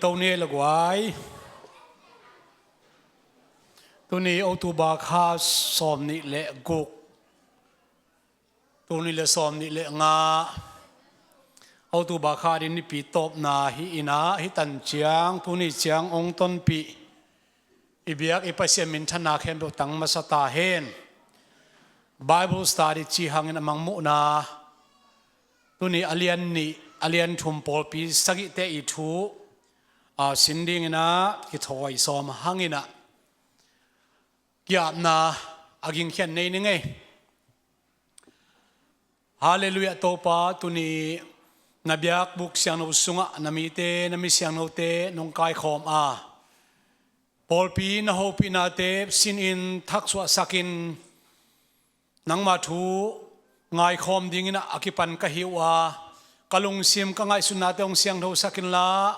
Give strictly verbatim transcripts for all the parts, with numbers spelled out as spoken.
Tony le guai. Tuni October kha sawm nih le guk, tuni le sawm nih le nga, October kha ding nipi tawpna hi inah, hi tan ciang tuni ciang ong tonpih i biak i Pasian minthanna khempeuh tang masa ta hen. Bible study ci hangin a mangmuhna tuni a lian nih, a lian thum pawlpi sagihte i thu a sin dinginah kithawi sawm hanginah kiapna a gingkhian nei ni ngei. Halleluiah Topa, tuni na biakbuk siangtho sungah na mite, na mi siangthote nong kaikhawm a, pawlpi na hopihnate sinin thaksuahsakin nangma thu ngaikhawm dinginah a kipan ka hi uh a, ka lungsim ka ngaihsutnate hong siangthosak inla,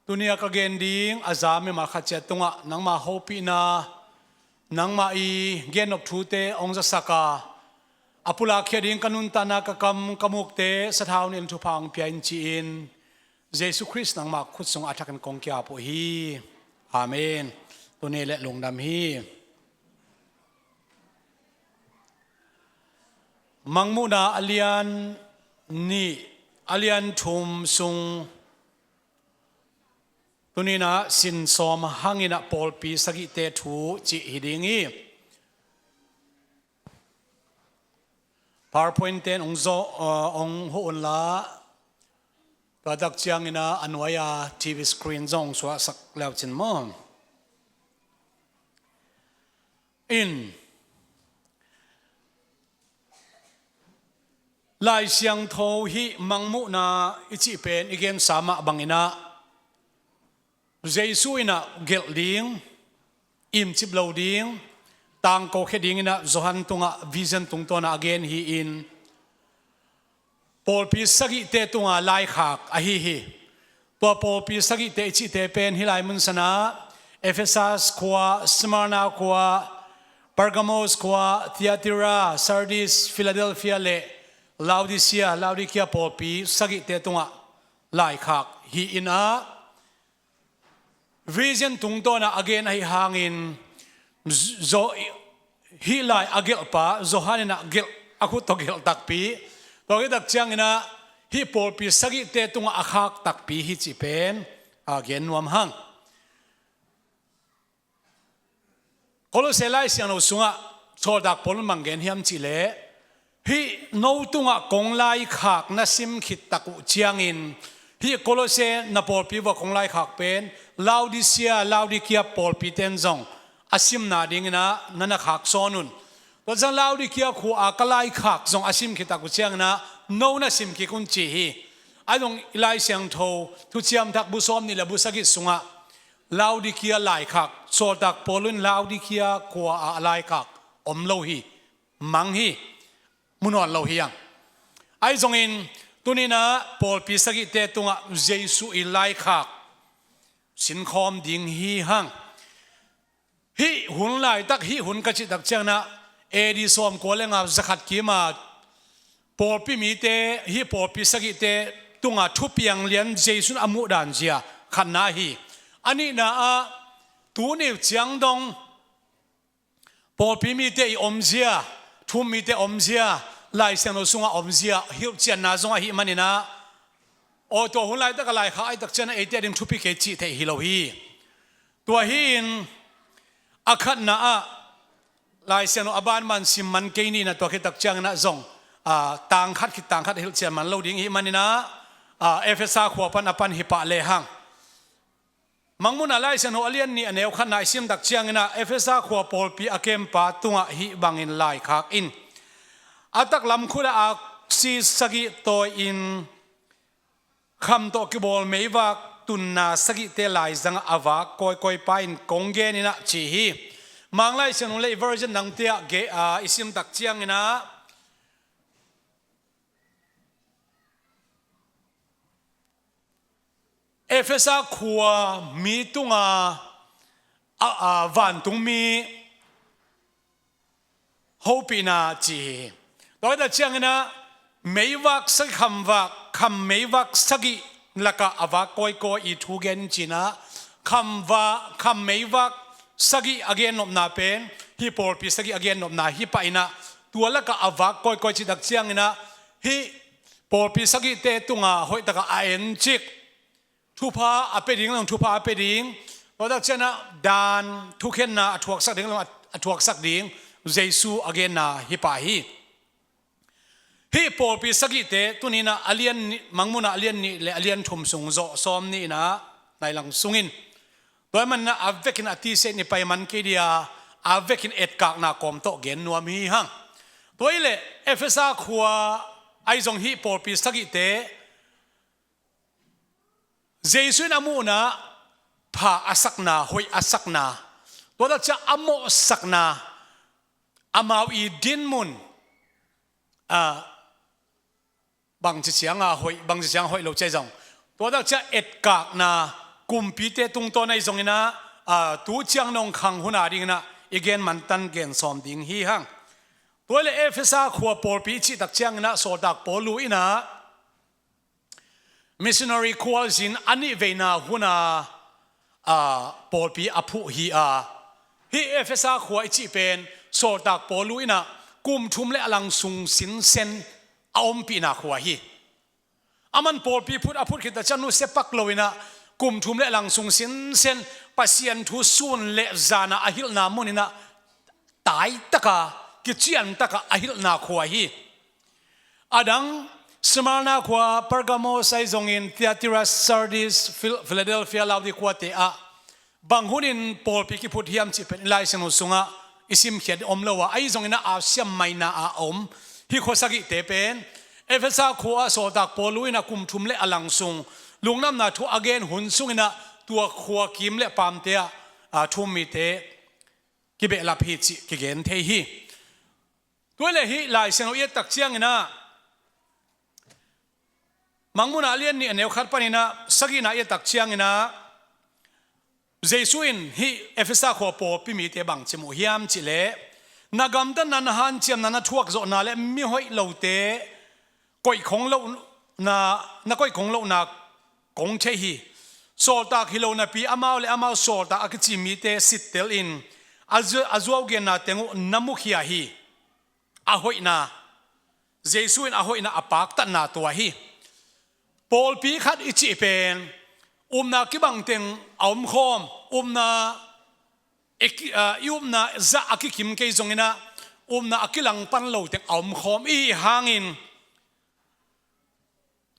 tuni a ka gen ding a za mimal khat ciat tungah nangma hopihna, nangma i gennop thute hong zasak a, a pulakkhia ding ka nuntakna, ka kam ka mukte sathau nih in thupha hong pia in ci-in Jesu Khrist nangma khut sungah a thakin kong kiap uh hi. Amen. Tuni le lungdam hi. Mangmuhna a lian nih, a lian thum sung tuninah sin sawm hanginah pawlpi sagihte thu cih hi ding hi. PowerPoint ten ong zo, uh, ong huh unla, tua tak cianginah a nuai-a T V screen zong suahsak leucin maw. In Lai Siangtho hih mangmuhna i cih pen i gensa mah banginah Jesu inah gelh ding, imcip lo ding, tangkokhia dinginah Johan tungah vision tungtawnah a gen hi-in, pawlpi sagihte tunga laikhak ahi hi. Tua pawlpi sagihte i cihte pen hih lai munsanah Efesas khua, Smyrna khua, Pergamos khua, Thyatira, Sardis, Philadelphia le Laodicea, Laodicea pawlpi sagihte tungah laikhak hi-inah, vision tungtawnah a gen ahi hangin, zo-, hih lai a gelhpa Johan inah gelh, a khut tawh gelh takpi. Tua khit tak cianginah hih pawlpi sagihte tungah a khak takpi hi cih pen a gen nuam hang. Kolose Lai Siangtho sungah sawltak Paul in bang gen hiam cihleh, hih no tungah kong laikhak na sim khit tak uh ciangin, hih Kolose na pawlpi vua kong laikhak pen Laodicea, Laodicea pawlpite in zong a simna dinginah na na khak sawn un. Tua ciang Laodicea khua-a ka laikhak zong a sim khit tak uh cianginah no na sim kik un ci hi. A zong i Lai Siangtho Thuciam Thak bu sawm nih le bu sagih sungah Laodicea laikhak, sawltak Paul in Laodicea khua-ah a laikhak om lo hi, mang hi, mu nawn lo hi hang. Ahi zongin tuninah pawlpi sagihte tungah Jesu i laikhak sinkhawm ding hi hang. Hih hun laitak, hih hun ka cih tak cianginah A D sawmkua le nga, zakhat kima pawlpi mite, hih pawlpi sagihte tunga thupiang lian Jesu in a muhdan zia khatna hi. A nihna ah tuni uh ciang dong pawlpi mite i omzia, thu-um mite omzia, Lai Siangtho sungah omzia hilhcianna zong ahih maninah, aw, tua hun laitak a laikhak ahih tak cianginah eite a ding thupi kei cih theih hi lo hi. Tua hi-in a khatna ah Lai Siangtho a banban sim man kei ni inah, tua khit tak cianginah zong, a, tangkhat khit tangkhat hilhcian man lo ding ahih maninah, a, Efesa khua pan a pan hi pah lehang. Mangmuhna Lai Siangtho a lian nih a neu khatna i sim tak cianginah Efesa khua pawlpi a kempa tungah hih bangin laikhak in, a taklam khutah aksi sagih tawi-in, kham tawh kibawl meivak tunna sagihte laizangah a vak kawikawipa in kong geninah ci hi. Mang Lai Siangtho le i version dangte ah ge-, a, i sim tak cianginah Efesa khua mi tunga, a, a, vantungmi hopihna ci hi. Tua hi tak cianginah meivak sagih, khamvak, kham meivak sagih lakah a vak kawikawi i thu gen cinah, khamva khammeivak sagih a gennopna pen, hih pawlpi sagih a gennopna hi pah inah, tua lakah a vak kawikawi cihtak cianginah, hih pawlpi sagihte tungah hoihtakah a encik, thupha a pia ding, lang thupha a pia ding. Tua tak cianah dan thukhenna a thuaksak ding, lang a, a thuaksak ding Jesu a genna hi pah hi. Hih pawlpi sagihte tuninah a lian nih, Mangmunah a lian nih le a lian thum sung zawh sawm ni inah nai lang sungin, tua ahih maninah a vekin a tise ni pai man kei dia, a vekin etkakna kawm tawh gen nuam hi hang. Tua hileh Efesa khua ahi zong hih pawlpi sagihte Jesu in a muhna pha a sakna, hoih a sakna, tua tak ciah a mawhsakna, amau i dinmun, a, bangci cianga hoih, bangci cianga hoih lo cia zong, tua tak ciah etkakna, kumpite tungtawn ahi zonginah, a, tu ciang nong khang huna dinginah i gen mantan gen sawm ding hi hang. Tua hileh Efesa khua pawlpi i cihtak cianginah sawltak Paulu inah missionary khualzin a nih veina huna, a, pawlpi a phuh hi a, hih Efesa khua i cih pen sawltak Paulu inah kum thum le a lang sung sinsen a ompihna khua hi. Aman pawlpi phut a phut khit a ciang nusia pak loinah kum thum le a lang sung sinsen Pasian thu sun le zanah a hilhna muninah taitaka, kiciantaka a hilhna khua hi. A dang Smyrna khua, Pergamos ahi zongin, Thyatira, Sardis, Phil-, Philadelphia, Laodicea te ah bang hunin pawlpi kiphut hiam cih pen i Lai Siangtho sungah i simkhiat om lo a, ahi zonginah Asia Minor a om hih khua sagihte pen Efesa khua ah sawltak Paulu inah kum thum le a lang sung lungdamna thu a gen hun sunginah tua khua kim le pamte ah, a, thu-um mite kibehlap hi cih kigen thei hi. Tua hileh hih Lai Siangtho i ettak cianginah Mangmunah a lian nih a neu khat paninah sagihna i ettak cianginah Jesu in hih Efesa khua pawlpi mite bangci muh hiam cihleh, na gamtatna, na hanciamna, na thuakzawhna le mihoih lote koih khong lohna, na koih khong lohna kong thei hi. Sawltak hi lo napi amau le amau sawltak a kici mite sittelin a zu-, a zuaugenna teng uh na mukhia hi. A hoihna, Jesu in a hoihna a paktatna tua hi. Pawlpi khat i cih pen upna kibangteng a omkhawm, upna i ki-, a, i upna zah a kikim kei zonginah upna a kilangpan loteng a omkhawm i hih hangin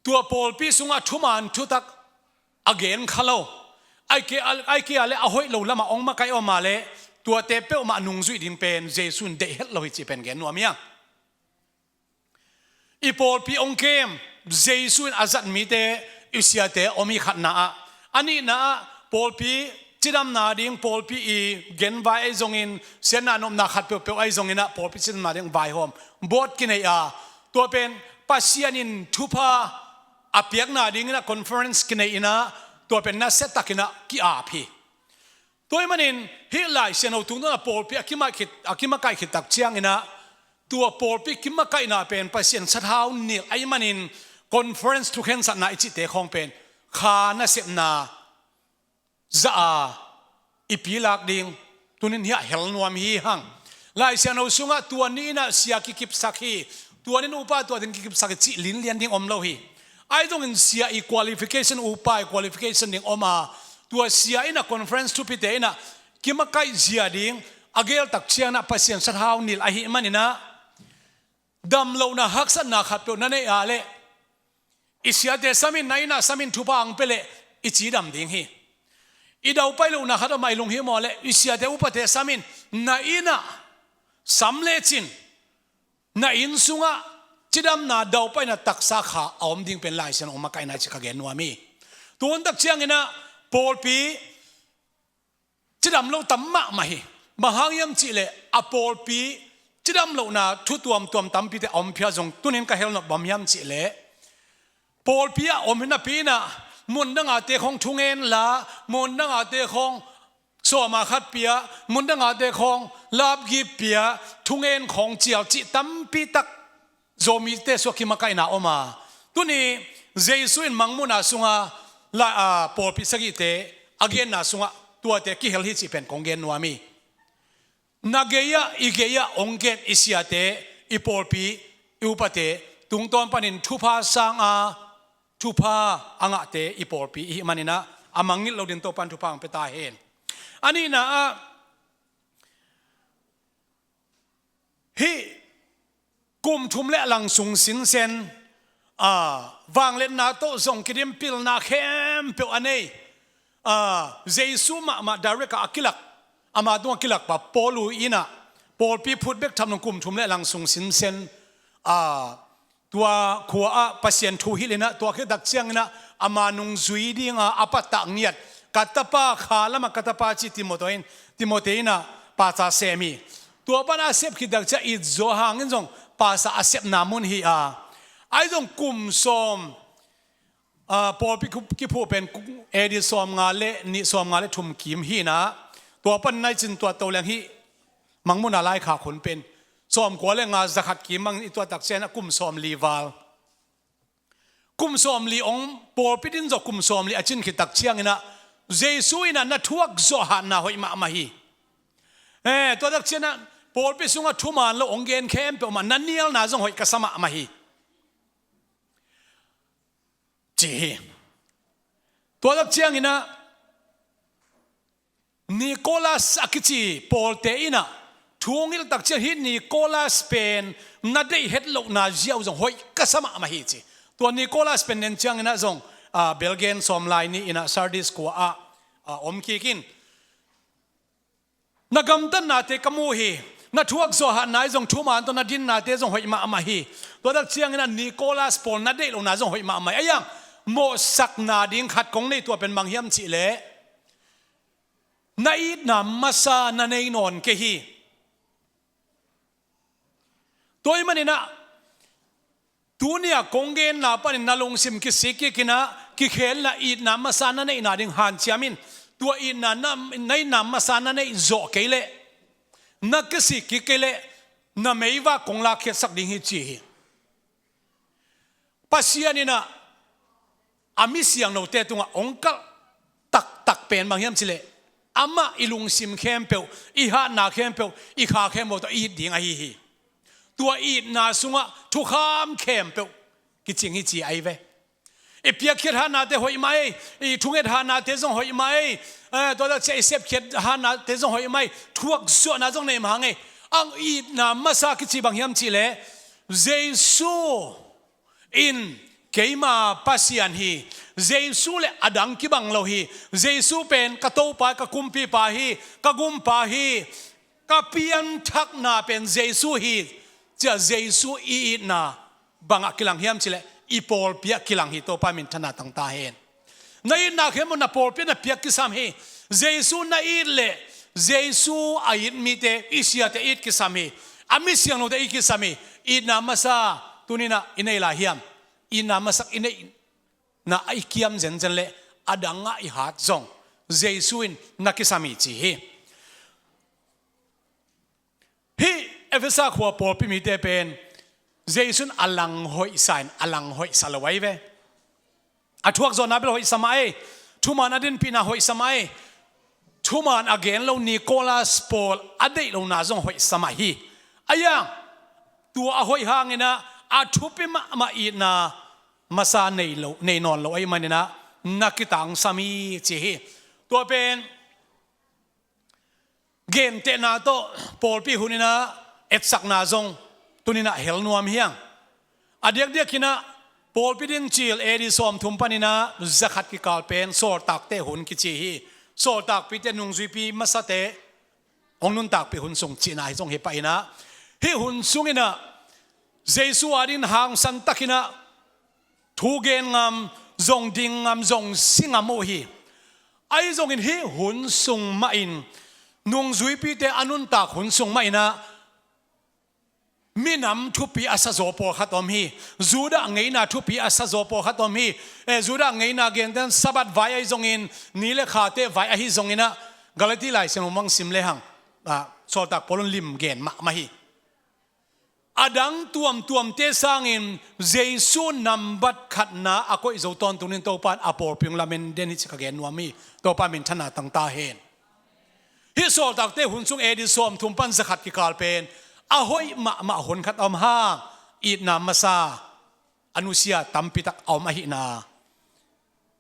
tua pawlpi sungah thuman thutak a gen kha lo. Ai ke a, ai ke a le a hoih lo lamah ong makaih om a le tuate peuhmah nungzuih ding pen Jesu in deih het lo hi cih pen gen nuam hi a. I pawlpi ong kem, Jesu in a zat mite, i siate om hi khatna ah. A nihna ah pawlpi cidamna ding, pawlpi i genvai ahi zongin, siatna nopna khat peuhpeuh ahi zonginah pawlpi cidamna ding vaihawm board kinei a, tua pen Pasian in thupha a piakna dinginah conference kinei inah tua pen nasiatakinah ki-ap hi. Tua ahih manin hih Lai Siangtho tungtawnah pawlpi a kimakai khit, a kimakai khit tak cianginah tua pawlpi kimakaihna pen Pasian sathau nilh ahih manin conference thukhensatna i cihte khawng pen kha nasepna zah a i pilak ding tunin hiah hel nuam hi hang. Lai Siangtho sungah tua ni inah sia kikipsak hi, tua ni in upa tua ding kikipsak hi cih linlian ding om lo hi. Ahi zongin sia i qualification, upa i qualification ding om a, tua sia inah conference thupite inah kimakaih zia ding a geltak cianginah Pasian sathau nilh ahih maninah damlohna haksatna khatpeuh na neih a leh i siate samin, na innah samin thupha ang pia leh i cidam ding hi. I daupai lohna khat a mah i lunghimawh leh i siate upate samin, na innah sam lecin na inn sungah cidamna daupaina taksa kha a om ding pen Lai Siangtho makaihna ci kha gen nuam hi. Tuantak cianginah pawlpi cidam lo tam mahmah hi. Bang hang hiam cihleh a pawlpi cidam lohna thu tuamtuam tampi te a om phial zong tunin ka hel nop bang hiam cihleh pawlpi ah om hi napi inah mun dangate khawng thungen la, mun dangate khawng sawma khat pia, mun dangate khawng lapgip pia, thungen khawng cial cih tampi tak Zomite sua kimakaihna om a, Tuni Jesu in Mangmuhna sunga la, a, pawlpi sagihte a genna sungah tuate kihel hi cih pen kong gen nuam hi. Na gei-ah, i gei-ah hong gen i siate, i pawlpi, i upate tungtawn panin thupha sanga thupha a ngahte i pawlpi i hih maninah a mangngilh lo ding Topan thupha hong pia ta hen. A nihna ah, hih kum thum le a lang sung sinsen, a, vangliatna tawh zong kidim pilna khempeuh a nei, a, Jesu mahmah direct ah a kilak, ama tungah kilak pa Paul uh inah pawlpi phut bek tham nung kum thum le a lang sung sinsen, a, tua khua ah Pasian thu hilh inah, tua khit tak cianginah ama nungzui dinga a pattah ngiat, ka tapa, kha lamah ka tapa ci Timothy in, Timothy inah pasa sem hi. Tua pan a sep khit tak ciang it zaw hangin zong pasa a sepna mun hi a, ahi zong kum sawm, a, pawlpi kiphuh pen A D sawmnga le nih, sawmnga le thum kim hi inah, tua pan nai cin tua to leng hih Mangmuhna laikhak hun pen sawmkua le nga, zakhat kim bangin i tuah tak ciangin a kum sawmli val. Kum sawmli hong pawlpi din zawh kum sawmli a cin khit tak cianginah Jesu inah na thuak zawh hatna hoih mahmah hi. Eh, tua tak cianginah pawlpi sungah thuman lo hong gen khempeuh mah na nialna zong hoih ka sa mahmah hi, ci hi. Tua tak cianginah Nicholas a kici pawlte inah thu ngilh tak ciang hih Nicholas pen na deih het lohna ziau zong hoih ka sa mahmah hi, ci. Tua Nicholas pen nen cianginah zong, a, belgen sawm lai ni inah Sardis khua ah, a, om kik in. Na gamtatnate ka mu hi. Na thuak zawh hatna ahi zong thuman tawh na dinnate zong hoih mahmah hi. Tua tak cianginah Nicholas pawl na deih lohna zong hoih mahmah hi. Ahi hang mawhsakna ding khat kong nei, tua pen bang hiam cihleh, na itna masa na nei nawn kei hi. Tua ahih maninah tuni-a kong genna panin na lungsim kisik kik inah, kikhelna, itna masa na neihna ding hanciam in. Tua itna na, na itna masa na neih zawh kei leh, na kisik kik kei leh, na meivak kong lakkhiatsak ding hi, ci hi. Pasian inah a mi siangthote tungah hong kalh taktak pen bang hiam cihleh, amah i lungsim khempeuh, i hatna khempeuh, i kha khempeuh tawh it ding ahi hi. Tua itna sungah thukham khempeuh kicing hi, ci ahi ve. I piakkhiat hatnate hoih mah ei, i thunget hatnate zong hoih mah ei, eh, tua tak ciang i sepkhiat hatnate zong hoih mah ei, thuak zawhna zong nei mah hang ei. Ang itna masa kici bang hiam cihleh, Jesu in keima Pasian hi. Jesu le a dang kibang lo hi. Jesu pen ka Topa, ka Kumpipa hi, ka Gumpa hi. Ka pianthakna pen Jesu hi. Cia Jesu i itna bangah kilang hiam cihleh, i pawlpi ah kilang hi. Topa minthanna tang ta hen. Na itna khempeuh na pawlpi ah na piak kisam hi. Jesu na it leh, Jesu a it mite, i siate it kisam hi. A mi siangthote it kisam hi. Itna masa tuninah i nei lai hiam? Itna masak i neihna a i kiam zenzen leh, a dangah i hat zong Jesu in na kisam hi, ci hi. Hih Efesa khua pawlpi mite pen Jesu in a lang hoihsa in a lang hoihsa lo ahi ve. A thuak zawhna bel hoihsa mah ei. Thuman a dinpihna hoihsa mah ei. Thuman a gen lo Nicholas pawl a deih lohna zong hoihsa mah hi. Ahi hang tua a hoih hanginah a thupi mahmah itna masa nei lo, nei nawn lo ahih maninah na kitangsam hi, ci hi. Tua pen gentehna tawh pawlpi huninah etsakna zong tuninah hel nuam hi hang. A diakdiakinah pawlpi din cil A D sawmthum paninah zakhat kikal pen sawltakte hun kici hi. Sawltakpite, nungzuipi masate hong nuntakpih hun sung cihna hi zong hi pahinah, hih hun sunginah Jesu adingin hangsan takinah thu gen ngam, zong ding ngam, zong si ngam uh hi. Ahi zongin hih hun sung mahin, nungzuipite a nuntak hun sung mahinah minam thupi a sazaw pawlkhat om hi. Judah ngeina thupi a sazaw pawlkhat om hi. Eh, Judah ngeina gentehna Sabbath vai ahi zongin, ni le khate vai ahi zonginah, Galati Lai Siangtho mah sim lehang, ah, sawltak Paul in lim gen mahmah hi. a dang tuamtuamte sangin Jesu nambat khatna a koih zo tawntung in Topa in a pawlpi hong lamen den hi ci ka gen nuam hi. Topa minthanna tang ta hen. Hih sawltakte hun sung A D sawmthum pan zakhat kikal pen a hoih mahmah hun khat a om hang, itna masa a nusia tampitak a om ahihna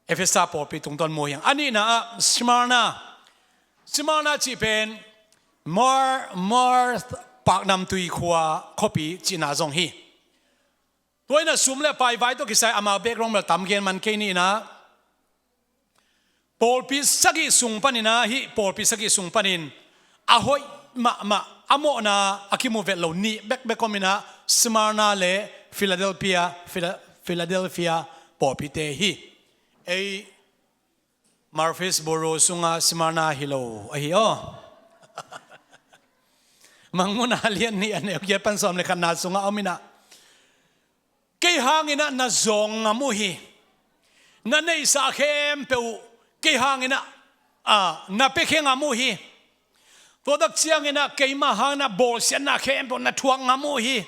Efesa pawlpi tungtawn mu hi hang. A nihna ah Smyrna, Smyrna cih pen Mar, Mar paknamtui khua khuapi cihna zong hi. Tua in ah sum le pai vai tawh kisai amau background bel tam gen man kei ni in ah, pawlpi sagih sung panin ah, hih pawlpi sagih sung panin a hoih mahmah, a mawhna a kimu vet lo nih bekbek om in ah, Smyrna le Philadelphia, Phila-, Philadelphia pawlpite hi. Ei Murfreesboro sunga Smyrna hi lo ahi aw. Mangmuhna a lian nih a neu giat pan sawm le khatna sungah om in ah, kei hangin ah na zawng ngam uh hi. Na neihsa khempeuh uh kei hangin ah, a, na piakhia ngam uh hi. Tua tak ciangin ah keimah hangin ah bawlsiatna khempeuh na thuak ngam uh hi.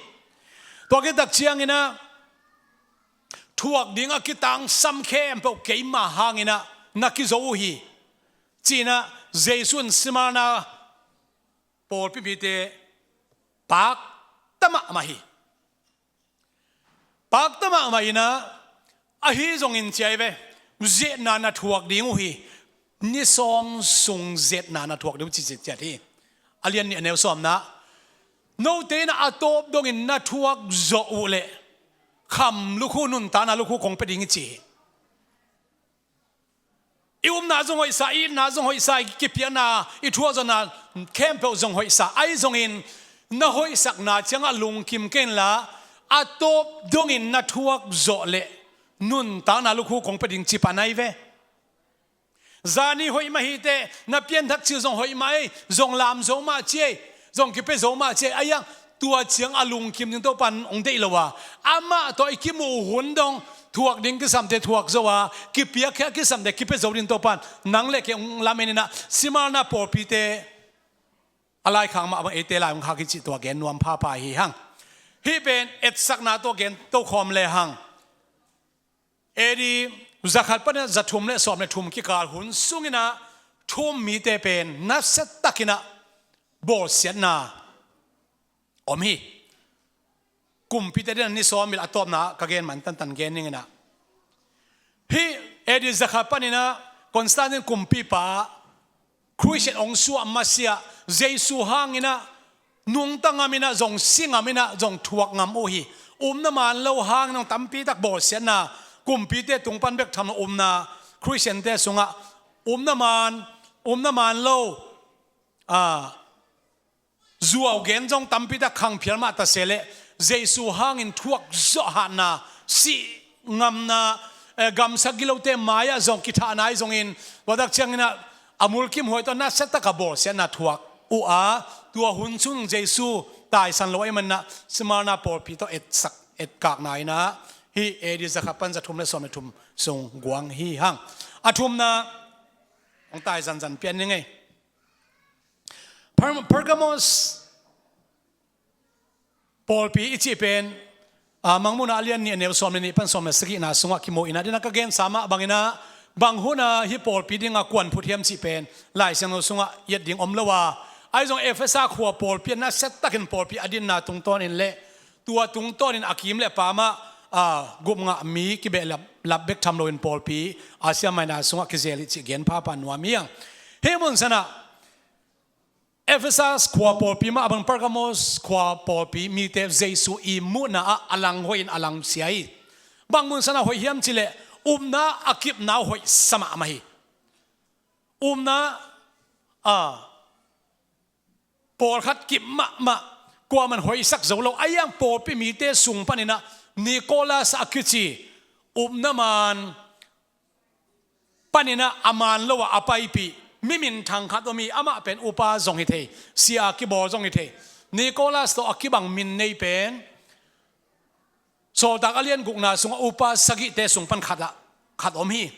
Tua khit tak ciangin ah thuak ding a kitangsam khempeuh keimah hangin ah na kizo uh hi, ci-in ah Jesu in Smyrna pawlpi mite pakta mahmah hi. Pakta mahmah in ah, ahi zongin ci ahi ve, ziatna na thuak ding uh hi. Ni sawm sung ziatna na thuak ding uh ci ciatciat hi. A lian nih a neu sawmna, note in ah a tawp dongin na thuak zawh uh leh kham lukhu, nuntakna lukhu kong pia ding hi ci hi. I upna zong hoihsa, i itna zong hoihsa, i kipiakna, i thuakzawhna khempeuh zong hoihsa. Ahi zongin na hoihsakna ciangah lungkim kei inla, a tawp dongin na thuak zawh leh nuntakna lukhu kong pia ding ci pan ahi ve. Zani hoih mah hi teh, na pianthak cil zong hoih mah ei, zong lam zo mah ci ei, zong kipia zo mah ci ei. Ahi hang tua ciang a lungkim ding Topa in hong deih lo a, amah tawh i kimuh hun dong thuak ding kisamte thuak zo a, kipiakhia kisamte kipia zo ding Topa in nang le kei hong lamen in ah, Smyrna pawlpite a laikhak mah bang eite lai hong khak hi cih tua gen nuam phapha hi hang. Hih pen etsakna tawh gen tokhawm le hang, A D zakhat panin ah zathum le sawm le thum kikal hun sungin ah thu-um mite pen nasiatakin ah bawlsiatna om hi. Kumpite adingin ni sawm bil a tawpna ka gen man tantan gen ning in ah, hih A D zakhat panin ah Constantine kumpipa Khristian hong suah masiah Jesu hangin ah nungta ngam in ah, zong si ngam in ah, zong thuak ngam uh hi. Upna man lo hangin ah tampitak bawlsiatna, kumpite tung pan bek tham lo upna, Khristiante sungah upna man, upna man lo, a, zuau gen zong tampitak khang phial mah ta se leh, Jesu hangin thuak zawh hatna, sih ngamna, eh, gamsa gilote mai-ah zong kithahna ahi zongin, tua tak ciangin ah a mulkimhuai tawh nasiatak a bawlsiatna thuak uh a, tua hun sung Jesu taisan lo ahih manin ah Smyrna pawlpi tawh etsak, etkakna in ah, hih A D zakhat pan zathum le sawm le thum sung guang hi hang. A thumna hong tai zanzan pian ning ei. Per-, Pergamos pawlpi i cih pen, a, Mangmuhna a lian nih a neu sawm le nih pan sawm le sagihna sungah kimu in ah, a dingin ah ka gensa mah bangin ah, bang hun ah hih pawlpi dingah kuan phut hiam cih pen Lai Siangtho sungah i et ding om lo a, ahi zong Efesa khua pawlpi ah nasiatakin pawlpi a dinna tungtawnin le tua tungtawnin a kim le a pamah, a, gupngah mi kibehlap, lap bek tham loin pawlpi Asia Minor sungah kizel hi cih gen phapha nuam hi hang. Hih mun sanah Efesa khua pawlpi mah bang Pergamos khua pawlpi mite Jesu i muhna ah a lang hoihin a lang sia hi. Bang mun sanah hoih hiam cih leh upna a kipna uh hoihsa mahmah hi. Upna, a, pawlkhat kip mahmah, kuaman hoihsak zo lo. Ahi hang pawlpi mite sung panin ah Nicholas a kici upna man panin ah a man lo ah a paipih mi minthang khat om hi. Amah pen upa zong hi thei, sia kibawl zong hi thei. Nicholas tawh a kibang min nei pen Sawltak a lian gukna sungah upa sagihte sung pan khat ah khat om hi.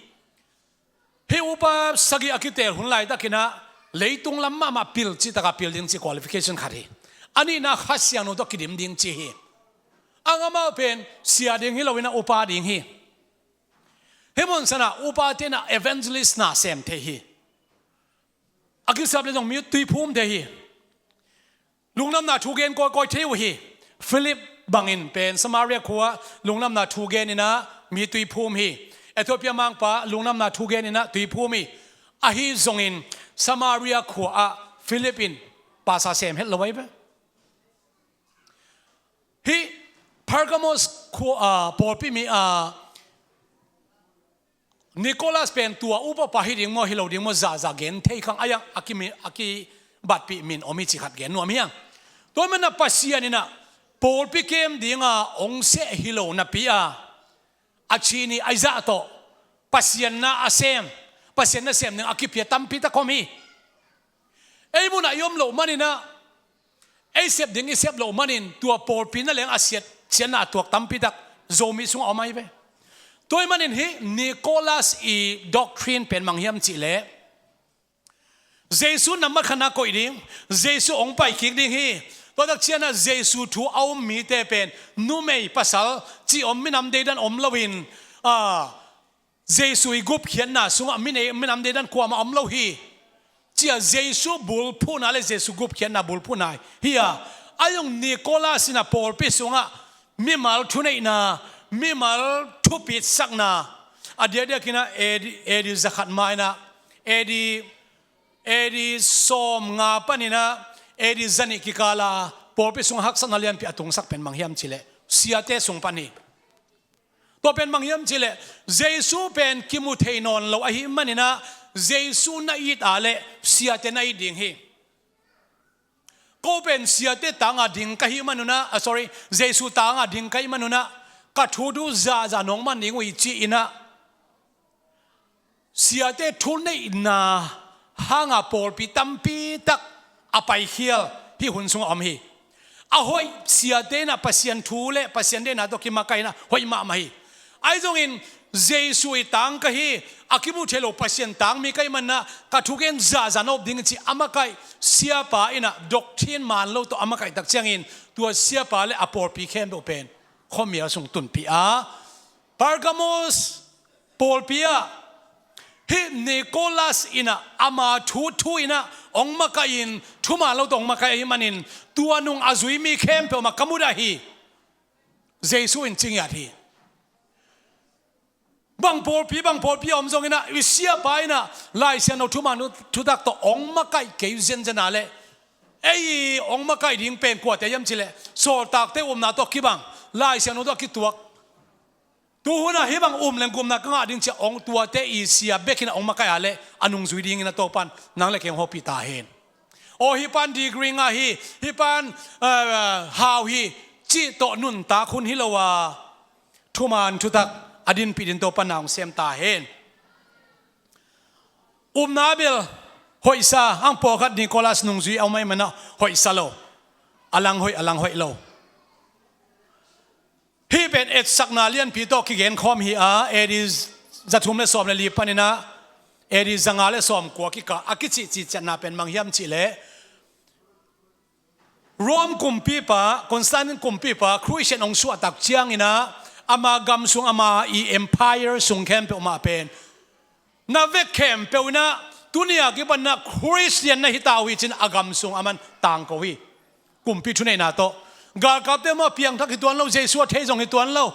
Hih upa sagih a kiteel hun laitakin ah leitung lam mahmah pil cihtak a pil ding cih qualification khat hi. A nihna Kha Siangtho tawh kidim ding cih hi. Ang amau pen sia ding hi lo in ah upa ding hi. Hih mun sanah upate in ah evangelist na sem thei hi. A kisap le zong mi tuiphum thei hi. Lungdamna thu gen kawikawi thei uh hi. Philip bangin pen Samaria khua-ah lungdamna thu gen in ah mi tuiphum hi. Ethiopia mangpa lungdamna thu gen in ah tuiphum hi. Ahi zongin Samaria khua-ah Philip in pasa sem het lo ahi ve. Hih Pergamos khua, ah, pawlpi mi, ah, Nicholas pen tua upapa hi ding maw, hi lo ding maw, zahzah gen thei khang a, a ki, a kibatpih min om hi cih khat gen nuam hi hang. Tua hi manah Pasian in ah pawlpi kem dinga hong seh hi lo napi-a, a chin hi a, zah tawh Pasian na a sem, Pasian na sem ding a kipia tampi tak om hi. Ei munah i om loh manin ah, ei sep ding i sep loh manin tua pawlpi na leng a siat, siatna a tuak tampi tak Zomi sungah om ahi ve. Tua hi manin hih Nicholas i doctrine pen mang hiam cih leh, Jesu nambat khatna koih ding, Jesu hong paikik ding hi. Tua tak ciangah Jesu thu a um mite pen numei pasal cih om, minam deidan om loin, ah, Jesu i gupkhiatna sungah minei, minam deidan kuamah om lo hi. Cia Jesu bulphuhna le Jesu gupkhiatna bulphuhna hi a. A zong Nicholas in ah pawlpi sungah mimal thuneihna, mimal thupitsakna, a diakdiakin ah A D, A D zakhat ma in ah, A D, A D sawmnga panin ah A D zanih kikala pawlpi sungah haksatna lianpi a tungsak pen mang hiam cih leh siate sung pan hi. Tua pen mang hiam cih leh, Jesu pen kimu thei nawn lo ahih manin ah, Jesu na it a leh siate na it ding hi. Ko pen siate tanga ding ka hih manun ah, ah, sorry, Jesu tanga ding ka hih manun ah, ka thu duh zahzah nong man ding uh hi ci-in ah, siate thuneihna hanga pawlpi tampi tak a paikhial hih hun sungah om hi. A hoih siate in ah Pasian thu le Pasian deihna tawh kimakaih in ah hoih mahmah hi. Ahi zongin Jesu i tangka hi, a kimu thei lo Pasian tangmi ka hih manin ah ka thugen zahzah nop ding hi ci a makaih siapa in ah doctrine man lo tawh a makaih tak ciangin tua siapa le a pawlpi khempeuh pen khuamial sung tunpih a, Pergamos pawlpi ah hih Nicholas in ah ama thu thu in ah hong makaih in, thuman lo tawh hong makaih ahih manin tua nung a zui mi khempeuh mah ka mudah hi. Jesu in ci ngiat hi. Bang pawlpi, bang pawlpi a om zongin ah, i siapa in ah Lai Siangtho thuman thutak tawh hong makaih kei zenzen a leh, ei hong makaih ding pen kuate hiam cih leh, sawltakte upna tawh kibang, Lai Siangtho tawh kituak. Tu hunah hih bang um leng gupna ka ngah ding ci-a hong tuate i sia bekin ah hong makaih a leh a nungzui dingin ah Topan nang le kei hong hopih ta hen. Aw, hih pan degree ngah hi, hih pan, eh, hau hi cih tawh nuntak hun hi lo a, thuman thutak a dinpih ding Topan na hong sem ta hen. Upna bel hoihsa, ang pawlkhat Nicholas nungzui a om ahih manin ah hoihsa lo, a lang hoih, a lang hoih lo. Hih pen etsakna lianpi tawh kigenkhawm hi a, A D zathum le sawm le li panin ah A D zanga le sawmkua kikah a kicihcih ciatna pen mang hiam cih leh, Rome kumpipa, Constantine kumpipa Christian hong suahtak ciangin ah, ama gam sung, ama i empire sung khempeuh mah pen na vek khempeuh in ah, tuni a kipan ah Christian na hi ta uh hi ci-in a gam sung aman tangko hi. Kumpi thuneihna tawh. Galkapte maw piangthak hi tuan lo, Jesu a thei zong hi tuan lo.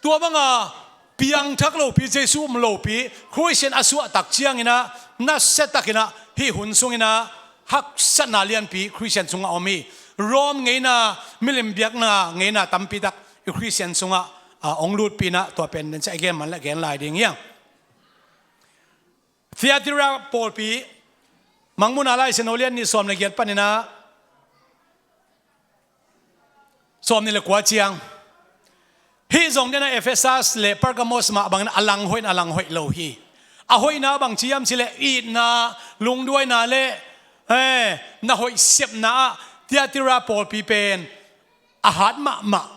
Tua banga piangthak lopi, Jesu um lopi Christian a suahtak ciangin ah, nasiatakin ah hih hun sungin ah haksatna lianpi Christian sungah om hi. Rome ngeina, milim biakna ngeina tampi tak i Christian sungah, ah, hong lutpih in ah, tua pen den ciah i gen man le gen lai ding hi hang. Thyatira pawlpi, Mangmuhna Lai Siangtho lian nih sawm le giat panin ah sawm nih le kua ciang. Hih zong den ah Ephesus le Pergamos mah bangin a lang hoih in a lang hoih lo hi. A hoihna bang ci hiam cih leh itna, lungduaina le, eh, na hoih sepna ah Thyatira pawlpi pen a hat mahmah,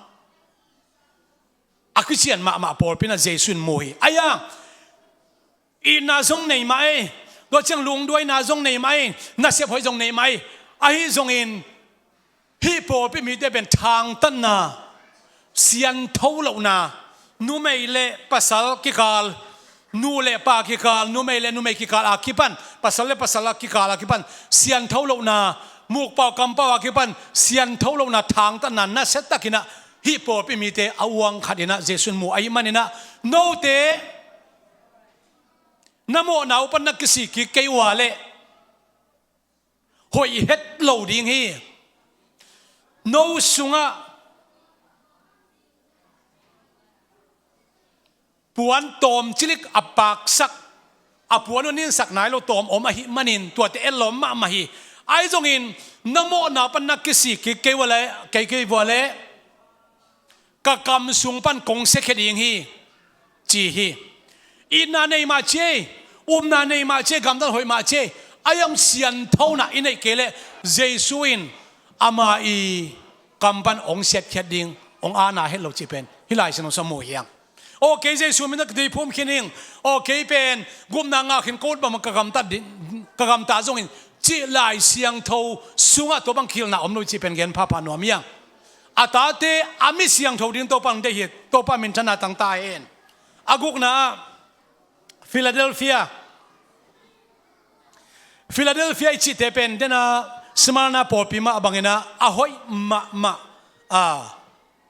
a kician mahmah pawlpi in ah Jesu in mu hi. Ahi hang itna zong nei mah ei, tua ciang lungduaina zong nei mah ei, nasep hoih zong nei mah ei. Ahi zongin hih pawlpi mite pen thangtatna, siangtho lohna, numei le pasal kikal, nu le pa kikal, numei le numei kikal a kipan, pasal le pasal a kikal a kipan siangtho lohna, mukpau kampau a kipan siangtho lohna, thangtatna nasia takinah hih pawlpi mite a uang khatinah Jesu in mu ahih maninah, note na mawhna uh pan na kisik kik kei uh a leh hoih het lo ding hi. No sungah puan tawm cilik a paksak, a puan uh ninsak nai lo tawm om ahih manin tuate etlawm mahmah hi. Ahi zongin na mawhna pan na kisik kik kei uh a leh, kei kei uh a leh ka kam sung pan kong siakhia ding hi, ci hi. Itna nei mah ci ei, upna nei mah ci ei, gamtat hoih mah ci ei, a hiam sianthona i neih kei leh Jesu in ama i kam pan hong siatkhiat ding, hong ana het lo cih pen hih Lai Siangtho sung mu hi hang. Aw kei Jesu min a ka tui phum khin ing, aw kei pen gupna ngah khin, ka ut bangmah ka gamtat ding, ka gamtat zongin cih Lai Siangtho sungah tua bang kihilhna om lo cih pen gen phapha nuam hi hang. A tate a mi siangtho ding Topa hong deih hi. Topa minthanna tangta hen. A gukna ah Philadelphia, Philadelphia i cihte pen dena Smyrna pawlpi mah banginah a hoih mahmah a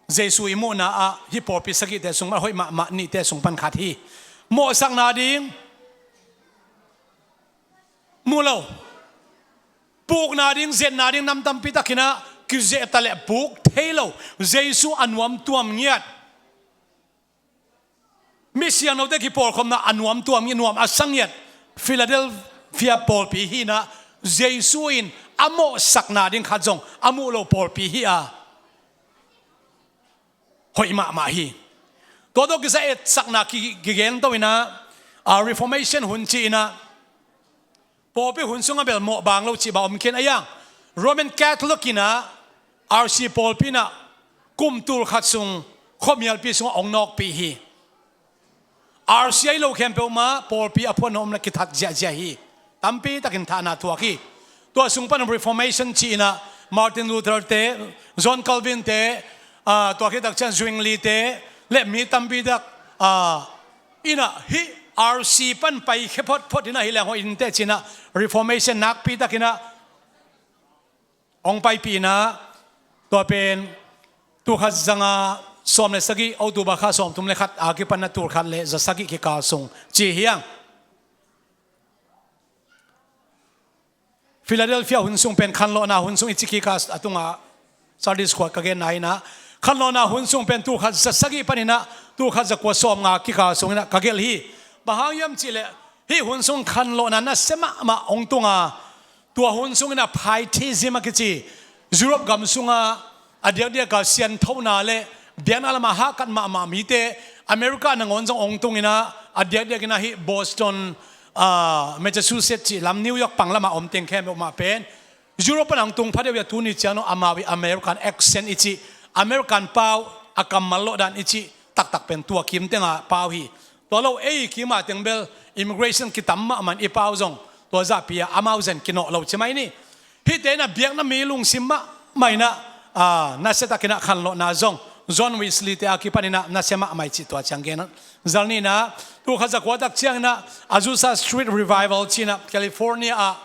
Jesu i muhna ah hih pawlpi sagihte sung pan a hoih mahmah nihte sung pan khat hi. Mawhsakna ding mu lo, pukna ding, zetna ding nam tampi takinah kizet a leh puk thei lo, Jesu a nuamtuam ngiat, mi siangthote kipawlkhopna a nuamtuam ngiat, nuam a sa ngiat Philadelphia pawlpi hinah Jesu in a mawhsakna ding khat zong a muh lo pawlpi hi a, hoih mahmah hi. Tua tawh kisai etsakna ki, kigento inah, a, Reformation hun ci inah pawlpi hun sungah bel mawh bang lo cih bang om khin a, hiang Roman Catholic inah R C pawlpi inah kum tul khat sung khuamialpi sungah hong nawkpih hi. R C a hi lo khempeuh mah pawlpi a phuanna om le kithat ziahziah hi. Tampi takin thahna thuak hi. Tua sung pan Reformation ci inah Martin Luther te, John Calvin te, a, tua khit tak ciang Zwingli te le mi tampi tak, a, inah hih R C pan paikhia photphot inah hi leng hoih inteh ci inah Reformation nakpi tak inah hong paipih inah, tua pen tul khat zanga sawm le sagih, October kha sawmthum le khat a kipan inah tul khat le za sagih kikal sung ci hi hang. Philadelphia hun sung pen khanlawhna hun sung i ci kik a, a tunga Sunday school ka genna inah khanlawhna hun sung pen tul khat za sagih pan inah tul khat za kua sawmnga kikal sung inah ka gelh hi. Bang hang hiam cih leh hih hun sung khanlawhna nasia mahmah hong tung a, tua hun sung inah Pietism a kici, Europe gam sungah a diakdiak a sianthona le biakna lamah hahkat mahmah mite America nangawn zong hong tung inah, a diakdiak inah hih Boston, a, Massachusetts cih lam, New York pang lamah om teng khempeuh mah pen Europe pan hong tung phadiau a, tuni ciang dong amau i American accent i cih, American pau, a kammal lawhdan i cih taktak pen tua kim tenga pau hi. Tua lo ei kima teng bel immigration kitam mahmah in i pau zong tua zahpi a amau zen kinawh lo ci mai ni. Hihte inah biakna mi lungsim mahmah inah, a, nasia takinah khanlawhna zong John Wesley te a kipan inah nasia mahmah i cih tua ciang gen zal ni inah, tul khat za kua tak ciang inah Azusa Street Revival ci inah California ah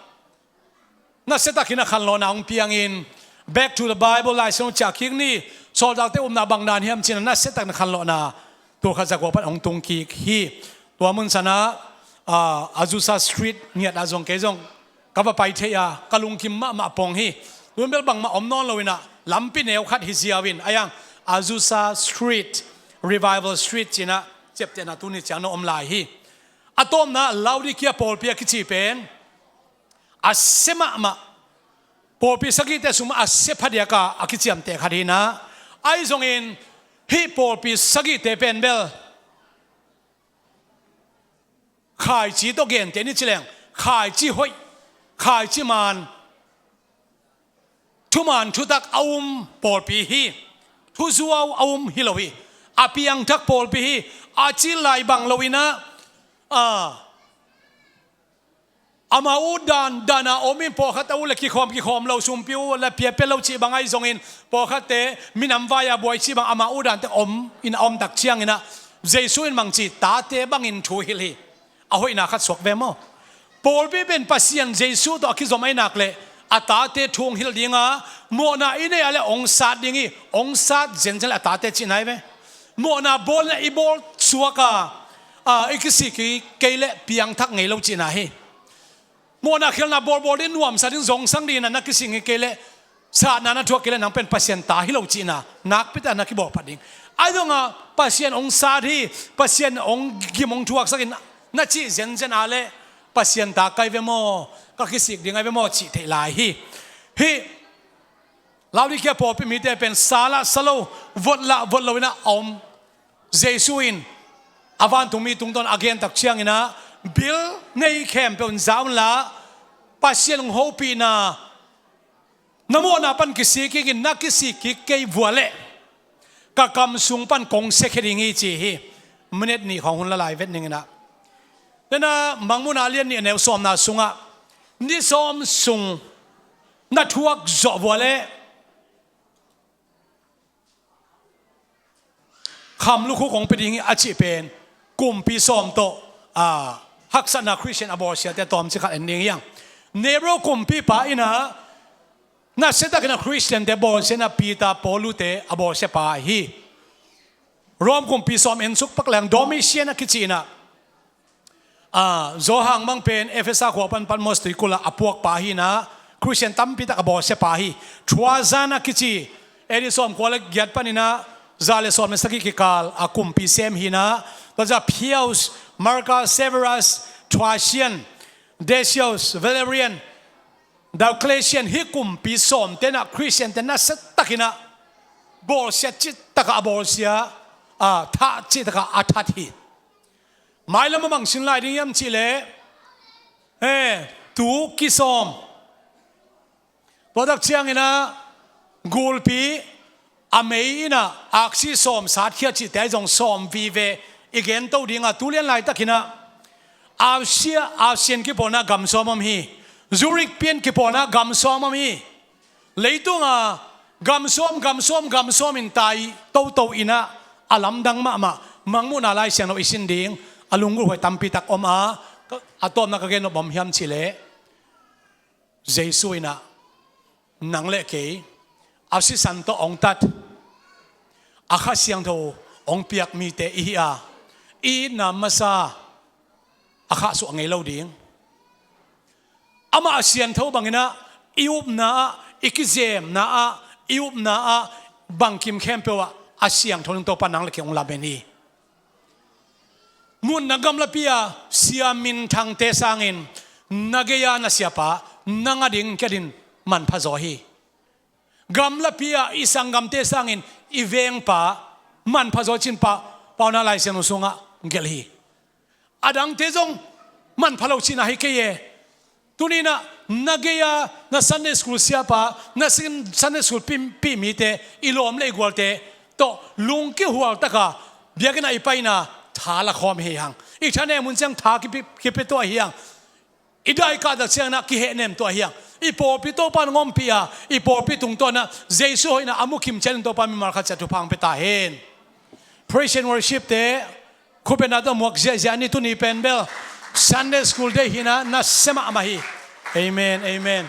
nasia takinah khanlawhna hong piangin, Back to the Bible, Lai Siangtho ciah kik ni, sawltakte upna bang dan hiam ci inah nasia takinah khanlawhna tul khat za kua pan hong tung kik hi. Tua mun sanah, a, Azusa Street ngiat ah zong kei zong ka va pai thei a, ka lungkim mahmah pong hi. Tun bel bangmah om nawn lo inah lampi neu khat hi ziau in, a hiang Azusa Street, Revival Street ci inah ciaptehna tuni ciang na om lai hi. A tawpna Laodicea pawlpi a kici pen a sia mahmah, pawlpi sagihte sung mah a sia phadiak a a kiciamteh khat hi inah, ahi zongin hih pawlpi sagihte pen bel khaici tawh genteh ni ci leng, khaici hoih, khaici maan, thuman thutak a um pawlpi hi. Thuzuau a um hi lo hi. A piangthak pawlpi hi. A cil lai bang lo inah, a, Amah uh dan dan a om in, pawlkhat a uh le kikhawm kikhawm lo, sumpi uh le piapia lo cih bang ahi zongin, pawlkhatte minam vai a buai cih bang amah uh dante om in a om tak ciangin ah, Jesu in bangci tate bangin thu hilh hi. A hoihna khat suak ve maw? Pawlpi pen Pasian Jesu tawh a kizom ahi nak leh a tate thu hong hilh ding a, mawhna i neih a le hong sat ding hi. Hong sat zenzen le a tate cihna hi ve. Mawhna bawl le i bawl suak a, a, i kisik kei le piangthak ngei lo cihna hi. Mawhna khialhna bawlbawl ding, nuamsa ding, zongsang ding in a na kisik ngei kei le, satna na thuak kei le, nang pen Pasian ta hi lo cihna nakpi tak na kibawl phat ding. Ahi zongin Pasian hong sat hi, Pasian hong gim hong thuaksak in na cih zenzen a le, Pasian ta ka hi ve maw, ka kisik ding ahi ve maw cih theih lai hi. Hih Laodikea pawlpi mite pen sa lah sa lo, vot lah vot lo in a om. Jesu in a vantungmi tungtawn a gen tak ciangin ah, bil nei khempeuh in za unla, Pasian hong hopihna, na mawhna pan kisik kik in, na kisik kik kei vua leh ka kam sung pan kong siakhia ding hi ci hi. Minute nih khawng hun la lai vet ning in ah. Nena Mangmuhna lian nih a neu sawmna sungah, ni sawm sung na thuak zawh vua leh kham lukhu kong pia ding hi a cih pen kumpi sawm tawh, a, haksatna Khristian a bawlsiate tawmcik khat en ding hi hang. Nero kumpipa in ah nasiatakin a Khristiante bawlsiatna Peter, Paulute a bawlsiapa hi. Rom kumpi sawm en suk pak leng Domitian a kici in ah, a, Johan bang pen Efesa khua pan Patmos tuikulh ah a puakpa hi in ah, Khristian tampi tak a bawlsiapa hi. Trajan a kici, A D sawmkua le giat panin ah za le sawm le sagih kikal a kumpi sem hi in ah, tua ciang Pius, Marcus, Severus, Trajan, Decius, Valerian, Diocletian, hih kumpi sawmte in ah Khristiante nasiatakin ah bawlsia cihtakah a bawlsia, a, thah cihtakah a that hi. Mailam a bang sin lai ding hiam cih leh, eh, tu kisawm. Tua tak ciangin ah gulpi a mei in ah aksi sawm satkhia cihte ahi zong sawm vive i gen to ding a, tu lian laitakin ah Asia, ASEAN kipawlna gam sawm om hi. Zurich pian kipawlna gam sawm om hi. Leitung a gam sawm, gam sawm, gam sawm in tai toto in ah a lamdang mahmah. Mangmuhna Lai Siangtho i sin ding a lunggulh huai tampi tak om a, a tawpna ka gen nop bang hiam cih leh, Jesu in ah nang le kei a sisan tawh hong tat, a Kha Siangtho hong piak mite i hi a, i itna masa a khahsuah ngei lo ding. Amah a siangtho bangin ah i upna ah, i kizemna ah, i upna ah, bangkim khempeuh ah a siangtho ding Topa nang le kei hong lamen hi. Munna gamlapi a sia minthangte sangin na gei-a na siapa nang a ding kei a ding manpha zaw hi. Gamlapi a i sanggamte sangin i vengpa manpha zaw cih Paunak Lai Siangtho sungah gelh hi. A dangte zong manpha lo cihna hi kei e. Tuni-in ah na gei-a na Sunday school siapa, na sin-, Sunday school pi, pi mite, i lawm le i gualte tawh lungkihual taka biakinn ah i paina tha la khawm hi hang. I thanem hun ciang tha kipia, kipia tuah hi hang. I daikah tak ciangin ah kihehnem tuah hi hang. I pawlpi Topa in hong ompih a, i pawlpi tungtawn ah Jesu hoihna a mukhim ciat in Topa mimal khat ciat thupha hong pia ta hen. Praise and worship te, khupetna tawh muak ziahziah ni. Tuni pen bel Sunday School Day hi-in ah nasia mahmah hi. Amen, amen.